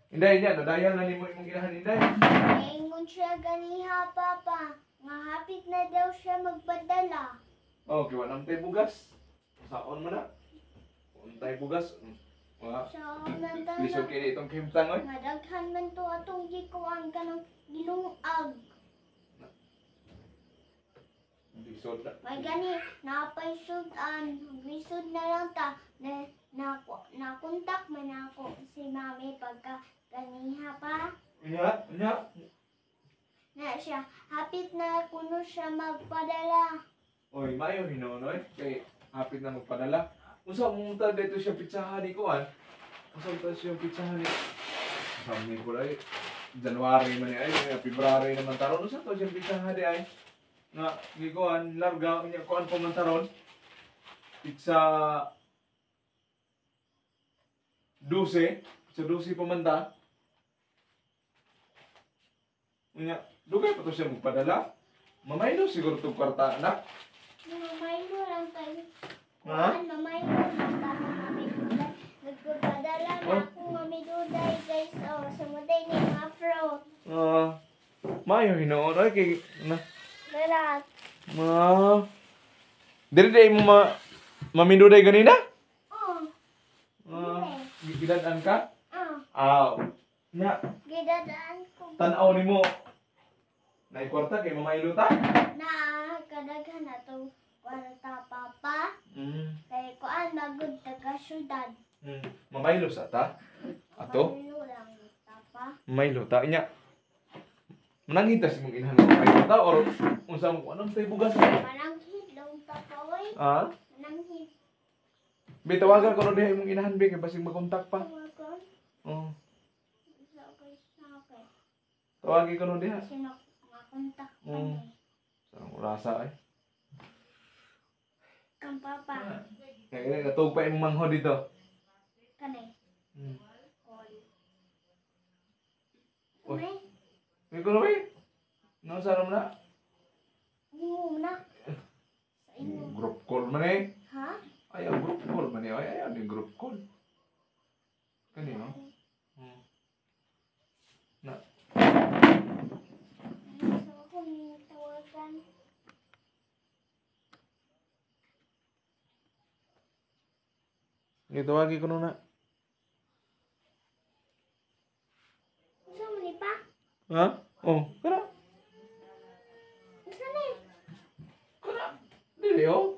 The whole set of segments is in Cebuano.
Inday niya, nadayan na nimo imong inahan, Inday. Ingon siya ganiha, Papa. Nga hapit na daw siya magpadala. Oh, kay wala tay bugas. Saon man na? Untay bugas. Wa. So, nandala. Lisod kay ni itong kimtang oy. Nga daghan man to atong gikuan kanang gilungag. Lisod na. May gani, napay sudan. Lisod na lang ta. Na, na, nakontak man ako si Mami pagka ganiha pa. Nya, nya. Na siya, hapit na kuno siya magpadala. Oy, maayo hinuon oy kay hapit na magpadala. Unsa mong ta dito siya pitsahan ni kuan? Unsa ta siya pitsahan ni? Sa ni ko ay January man ni ay, February naman taron. Unsa to siya pitsahan di ay? Nga gikuan larga unya kuan pa man taron. Pizza 12, pizza 12 pa man ta. Unya, dugay pa to siya magpadala. Mamaylo siguro tong kwarta, anak. Mamaylo lang tayo. Ha? Kuan, mamaylo lang tayo, Mami Duday. Nagpapadala na Oh. ako, Mami Duday, guys. Oh, sumuday ni mga fruit. Ah, maayo hinuon oy kay na Lalat. ma diri day mo ma maminduday ganina? Oh, Ah, gigidan ka? ah. Ah, na Gidadaan ko. tan-aw nimo. Nay kwarta kay mamaylo ta? Na, kadaghan na to kwarta, Papa. Kay kuan, magud taga syudad. Mamaylo sa ta? Ato? Mamaylo lang, Papa. Mamaylo ta nya. Manangita si mong inahan nga mamaylo ta or unsa mo anong tay bugas? Mananghid lang, Papa, oy. Ah? Mananghid. Be tawagan ko no diha imong inahan be kay basig makontak pa. Tawagan. Oh, Sa kay sa kay. tawagi ko no diha. Sino makontak pa ni? Sa orasa ay. Kang Papa. Kaya gani natug pa imong manghod dito. Kanay. Call. Oy. May, May kuno eh. No sa na? imo na. Sa imo. Group call man eh. Ha? Ayaw group call man eh. Ay, ayaw din group call. Kani no? Na. So, akong tawagan. Gitawagi ko na. Unsa man ni pa? Ha? Oh, kana. Unsa ni? Kana. Dili oh.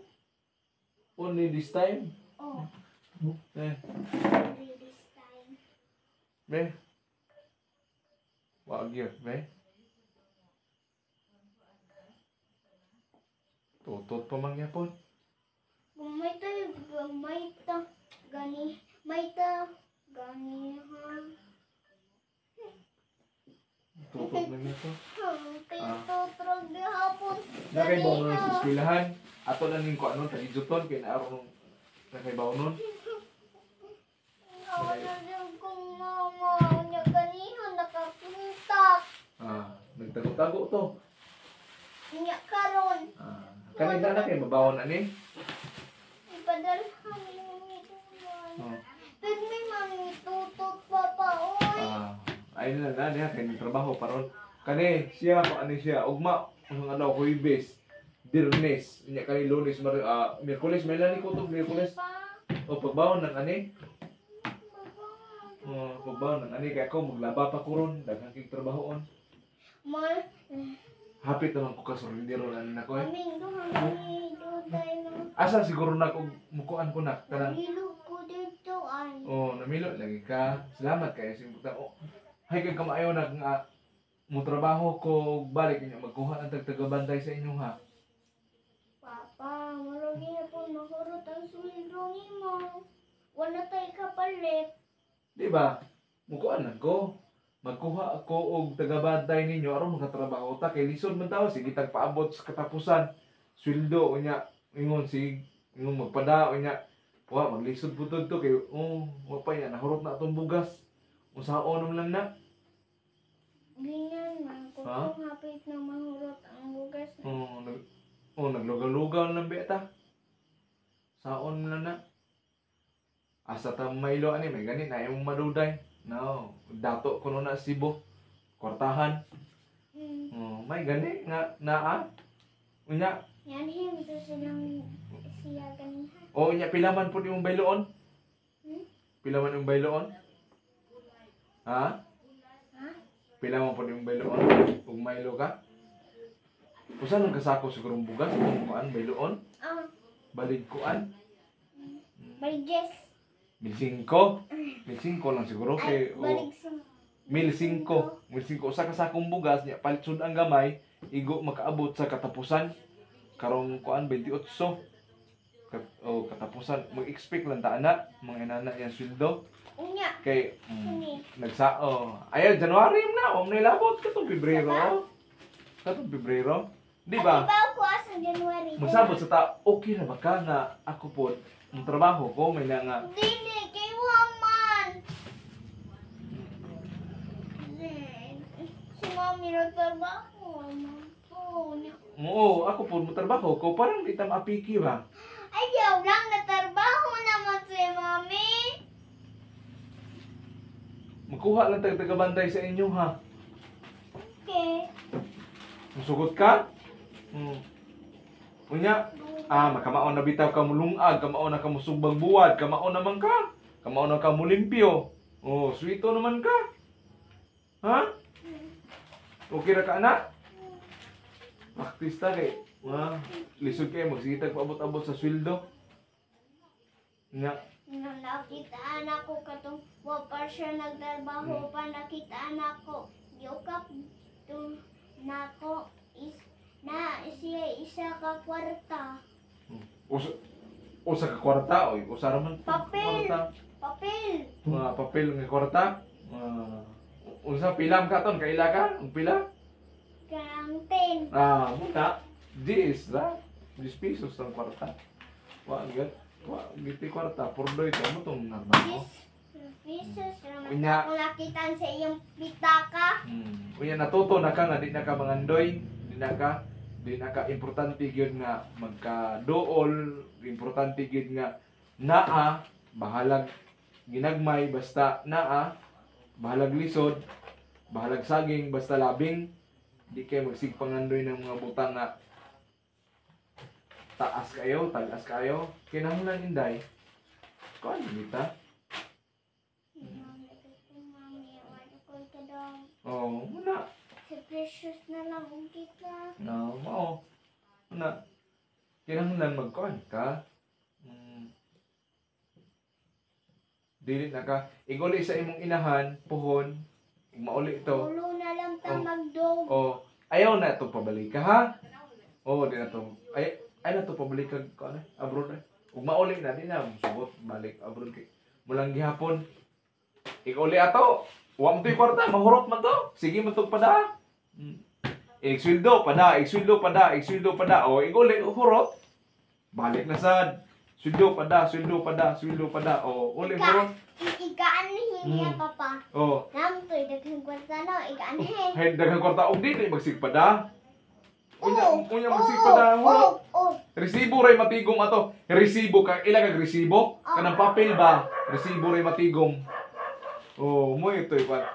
Only this time. Oh, Eh, only this time. be. Wag yun, be. Tutot pa mangyapon. Gamay ta, gamay ta, gani, may ta, gani ha. Tutot na niya to. Tutot gihapon. Nakaibaw nun sa eskwelahan. Ato na ning ko ano, tagijuton, kay naaro nung nakaibaw nun. Ako na din kong mama niya ganihan nakapuntak. Ah, nagtago-tago to. Niya karon. Ah, kanina na kay mabawon ani. Ipadalhan ni Duday. Oh. Pero may mami tutot, Papa, oy. Ah, ayun na na niya kay trabaho paron. Kani siya ko ani siya ugma ang adlaw Huwebes, Biyernes, unya kani Lunes, mar, Miyerkules may lani ko to Miyerkules. Pa, O pagbaon ng ani. baba. Oh, pagbaon ng ani kay ako maglaba pa ko ron, daghang kay trabahoon. Ma, Hapit naman ko kasurrender ron ani nako eh. aming duha ni Duday no. Asa siguro na kog mukuan ko na kanang Namilo ko dito ay. Oh, namilo lagi ka. Salamat kayo sa imong Oh, hay kay kamaayo na nga mo trabaho ko balik inyo magkuha ang tagtagabantay sa inyo ha. Papa, murag po mahurot ang sweldo nimo. Wala tay kapalit. Di ba? Mukuan lang ko. Magkuha ako og tagabantay ninyo aron makatrabaho ta kay lisod man tawo sige tagpaabot sa katapusan. Sweldo unya ingon sig ingon magpada unya wa maglisod pud to kay oh wa pa yan nahurot na atong bugas. Unsaon man lang na. Ganyan man, kung Ha? hapit na mahurot ang bugas. Oh, oh naglugaw-lugaw lang beta. Saon man lang na. Asa ta maylo ani may gani na imong maduday. No, dato kuno na Cebu. Kwartahan. Oh, may gani nga naa. Unya, Yan him to silang siya ganiha. O unya pila man pud imong bayloon? Hmm? Pila man imong bayloon? Ha? Ha? Pila man pud imong bayloon? Ug maylo ka? Usa lang kasako siguro ang bugas kung kuan bayloon? Ah, Balig kuan? Balik Jess. 1,500. 1,500 lang siguro kay Ay, o balik sa 1,500. 1,500 usa ka sakong bugas nya palit sud ang gamay igo makaabot sa katapusan karong kuan 28. O katapusan mag-expect lang ta ana mga inana yang sweldo Unya. kay Kini. nagsao. Ayaw January na, wa man labot katong Pebrero. Oh. Katong Pebrero. Di ba? At ibaw ko sa January. Magsabot sa ta, okay na ba ka nga ako po, ang trabaho ko, may na nga, Dili, kay waman. Si mami nagtrabaho. Man po. oo, ako po, mo trabaho ko, parang di ta maapiki ba? Ayaw lang, natrabaho naman si mami. Magkuha lang tag tagabantay sa inyo ha. Okay. Musugot ka? Unya, makamaon na bitaw ka mulungag, kamao na ka musugbang buwad, kamao naman ka. Kamao na ka mulimpyo. Oh, sweeto naman ka. Ha? Okay ra ka anak? Practice ta kay. Wa, lisod kay magsigitag paabot-abot sa sweldo. Nya, Nung nakitaan ako katong wa pa siya nagtrabaho pa nakitaan ako giukap tung nako is na siya isa ka kwarta. Usa, usa ka kwarta oy, usa ra man Papel. kwarta. Papel. Mga papel nga kwarta. Unsa pila man ka ton kaila ka? Ang pila? Kanang 10. Ah, muna. 10 ra. 10 pesos ang kwarta. Wa gyud. Wa giti kwarta purdoy to mo tong normal mo. 10 pesos raman Unya. ako nakitaan sa iyong pitaka. Unya natuto na ka nga di na ka mangandoy, di na ka importante gyud nga magkaduol, importante gyud nga naa bahalag ginagmay basta naa, bahalag lisod, bahalag saging basta labing, di kay magsigpangandoy ng mga butang nga taas kayo, tagas kayo, kinahanglan inday. Kuan kita. Mami, wala ko kadong. Oh, muna. Sa precious na lang ang kita. No, mao. Muna. Kinahanglan magkuan ka. Dili na ka. Iguli sa imong inahan, puhon, mauli ito. Ulo na lang ta Oh. magdog. Oh, ayaw na ito pabalik ka ha. Oh, di na to. Ay, ay na to pabalik ka kuan eh, abroad eh. Ug mauli na di na sugot balik abroad kay mulang gihapon. Iguli ato. Wa mo to'y kwarta, mahurot man to. Sige man to pada. Igsweldo pada, igsweldo pada, igsweldo pada. O iguli hurot. Balik na sad. Sweldo pada, sweldo pada, sweldo pada. O uli hurot. Igaanhin niya, papa. O, Nam to'y daghang kwarta no, igaanhin. hay daghang kwarta og dili magsigpada. Unya, Oo, unya oo, magsigpada hurot. oo, oo. Resibo ray matigom ato. Resibo ka ila kag resibo? Kanang papel ba? Resibo ray matigom. Oh, mo ito ipan.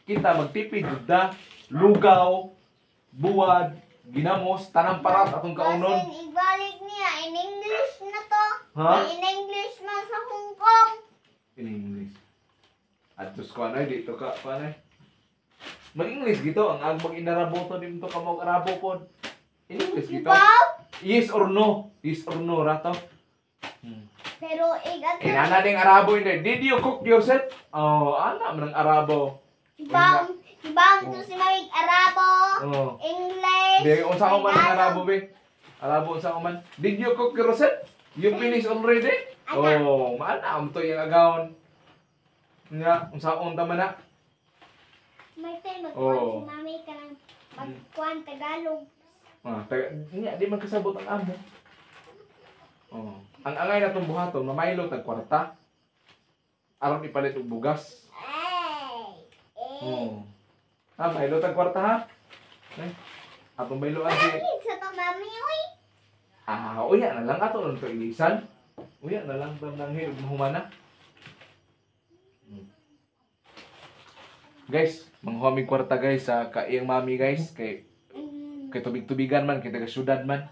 Kita magtipid jud da, lugaw, buwad, ginamos, tanang parat atong kaunon. Basin ibalik niya in English na to. Ha? In English man sa Hong Kong. In English. Adtos ko anay dito ka pa anay. Mag-English gito ang ag mag-inarabo to dito ka mag Arabo pod. In English gito. Ibaw? Yes or no? Yes or no rato. Pero igat Inana ding Arabo hindi. Did you cook yourself? Oh, ana man ang Arabo. Ibang ibang to si Mamig Arabo, Oh. English. Di unsa ko man ang Tagalog. Arabo be? Arabo unsa ko man? Did you cook yourself? You finish already? Ana. Oh, maana am to yung agawon. Nga, unsa on ta man na? May time magkuhan Oo. si Mami kanang magkuhan Tagalog. Ah, taga, nya di man kasabot ang amo. Oh. Ang angay na tong buhaton, mamaylo tag kwarta. Aron ipalit og bugas. Ay. Eh. Oh. Ha, maylo tag kwarta ha. Eh, atong bayloan si Ay, sa to Mami uy. Ah, uya na lang ato lang to ilisan. Uya na lang tam nang og mahumana. Guys, manghuha mi kwarta, guys, sa kaiyang mami, guys, kay kay tubig-tubigan man kay taga syudad man.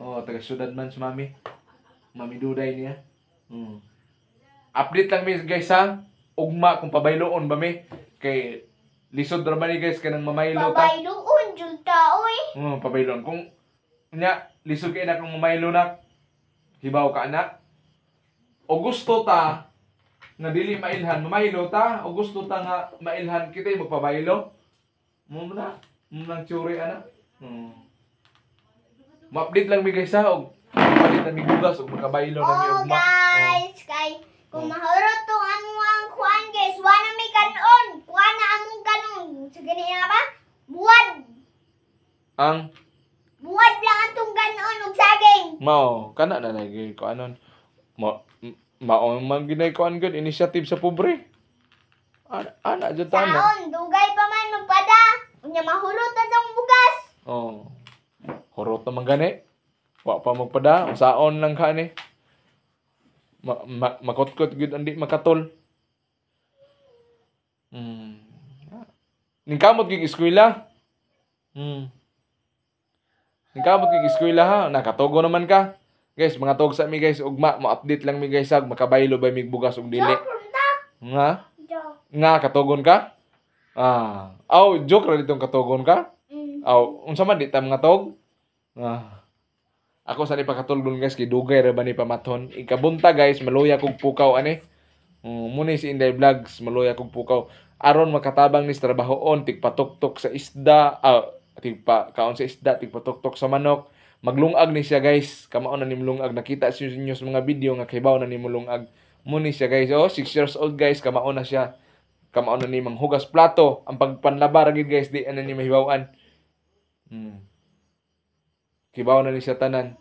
Oh, taga syudad man si mami. Mami Duday niya. Update lang mi, guys, ha. Ugma kung pabayloon ba mi kay lisod ra man ni, guys, kanang mamaylo ta. Pabayloon jud ta oy. Pabayloon kung nya lisod kay na kung mamaylo na. Hibaw ka anak. O gusto ta nga dili mailhan, mamaylo ta, o gusto ta nga mailhan, kita magpabaylo. Mo na, mo nang tsuri ana. Ma-update lang mi, guys, ha, og palit na mi bugas og makabaylo na mi Oh ugma. guys, kay kung mahurot tong among kuan, guys, wa na may kanon. Kuan na among kanon. Sa gani nga ba? Buwad. Ang Buwad lang atong kanon og saging. Mao kana na lagi ko anon. Ma mao man ginay ko an gud initiative sa pobre. Ana ana jud ta na. Saon, dugay pa man magpada. Unya mahurot na tong bugas. Oh. Horot naman gani. Wa pa magpada, usaon lang ka ni. Ma, ma makotkot gyud andi makatol. Ningkamot gyud eskwela. Ningkamot gyud eskwela ha, nakatogo naman ka. Guys, mga tog sa mi, guys, ugma mo-update lang mi, guys, ag makabaylo ba mig bugas ug dili. Joke ron ta. Nga? Joke. Nga katogon ka? Ah, aw joke ra ditong katogon ka? Mm. Aw, unsa man di ta mga tog? Ah. Ako sa ni pakatulgon, guys, kay dugay ra ba ni pamathon. Ikabunta, guys, maluya kog pukaw ani. Muni si Inday Vlogs, maluya kog pukaw. Aron makatabang ni sa trabahoon, tigpatuktok sa isda, ah, tigpa kaon sa isda, tigpatuktok sa manok. Maglungag ni siya, guys. Kamao na ni mulungag, nakita siya ninyo sa mga video nga kibaw na ni mulungag. Muni siya, guys. Oh, 6 years old, guys, kamao na siya. Kamao na ni manghugas plato. Ang pagpanlaba ra gid, guys, di ana ni mahibaw-an. Kibaw na ni siya tanan.